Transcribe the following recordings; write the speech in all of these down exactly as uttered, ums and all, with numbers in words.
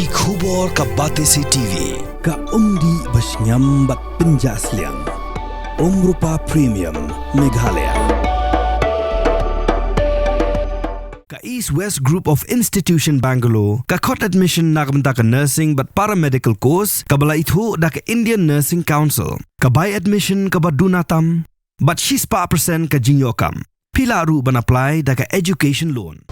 Ki khubor ka Batesi T V, ka umdih ba shngiam bad pynjah sliang. Umrupa Premium, Meghalaya. Ka East West Group of Institution Bangalore, ka khot admission na ka bynta ka nursing bad paramedical course, kaba la ithuh da ka Indian Nursing Council, ka bai admission kaba duna tam, bad shispah percent ka jingïoh kam. Phi lah ruh ban apply da ka education loan.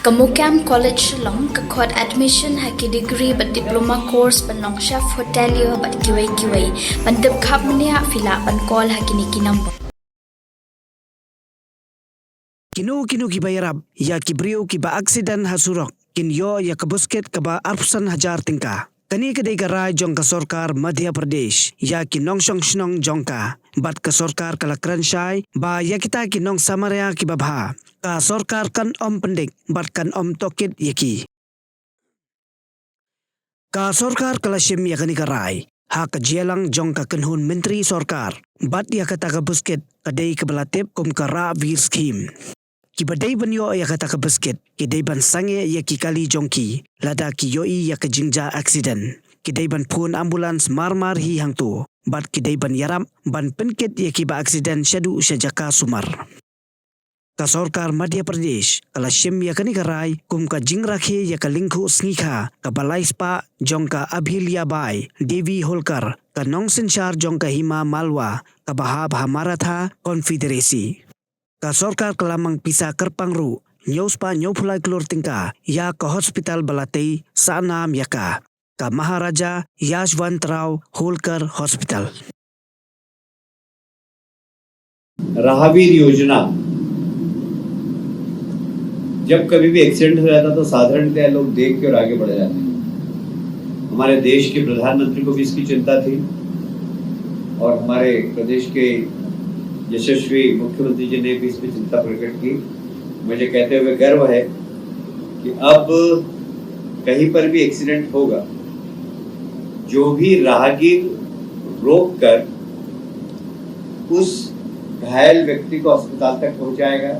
Ka MOKAM College Shillong ka khot admission ha ki degree bad diploma course ban long chef hotelier bad kiwei kiwei. Ban tip khapmniah phi lah ban call ha kine ki number. Kino kino kiba ïarap ïa ki briew kiba accident ha surok kin ïoh ïa ka buskit kaba arphew san hajar tyngka. Kane ka dei ka rai jong ka sorkar Madhya Pradesh ïa ki nongshong shnong jong ka. Bad ka sorkar ka la kren shai ba ïa kita ki nongsamaria kiba bha, ka sorkar kan ym pyndik bad kan ym tohkit ïa ki. Ka sorkar ka la shim ïa kane ka rai ha ka jingïalang jong ka kynhun myntri sorkar, bad ïa kata ka buskit ka dei kaba la tip kum ka Raghvir Scheme. Kiba dei ban ïoh ïa kata ka buskit ki dei ban sangeh ïa ki kali jong ki lada ki ïohi ïa ka jingjia accident. Ki dei ban phone ambulance mar mar hi hangto, bad ki dei ban ïarap ban pynkit ïa kiba accident shaduh sha jaka sumar. Ka sorkar Madhya Pradesh ka la shim ïa kane ka rai kum ka jingrakhe ïa ka lyngkhuh sngi kha kaba lai spah jong ka Ahilya Bai Devi Holkar, ka nongsynshar jong ka Hima Malwa kaba hap ha Maratha Confederacy. Ka sorkar ka la mang pisa kyrpang ruh hynñiew spah hynñiewphew lai klur tyngka ïa ka hospital ba la tei sahnam ïa ka, ka Maharaja Yashwantrao Holkar Hospital. राहवीर योजना, जब कभी भी एक्सीडेंट हो जाता तो साधारणतया लोग देख के और आगे बढ़ जाते हैं। हमारे देश के प्रधानमंत्री को भी इसकी चिंता थी और हमारे प्रदेश के यशस्वी मुख्यमंत्री जी ने भी इस पर चिंता प्रकट की। मुझे कहते हुए गर्व है कि अब कहीं पर भी एक्सीडेंट होगा, जो भी राहगीर रोक कर उस घायल व्यक्ति को अस्पताल तक पहुंचाएगा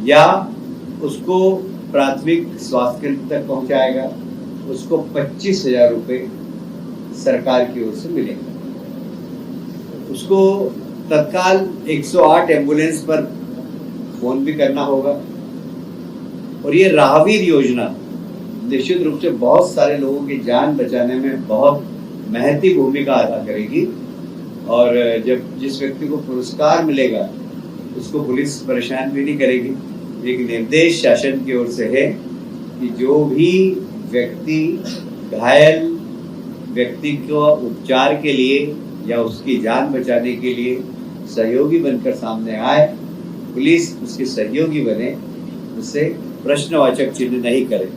या उसको प्राथमिक स्वास्थ्य केंद्र तक पहुंचाएगा, उसको पच्चीस हजार रुपये सरकार की ओर से मिलेंगे। उसको तत्काल एक सौ आठ एम्बुलेंस पर फोन भी करना होगा। और ये राहवीर योजना निश्चित रूप से बहुत सारे लोगों की जान बचाने में बहुत महती भूमिका अदा करेगी। और जब जिस व्यक्ति को पुरस्कार मिलेगा, उसको पुलिस परेशान भी नहीं करेगी। एक निर्देश शासन की ओर से है कि जो भी व्यक्ति घायल व्यक्ति को उपचार के लिए या उसकी जान बचाने के लिए सहयोगी बनकर सामने आए, पुलिस उसके सहयोगी बने, उससे प्रश्नवाचक चिन्ह नहीं करे।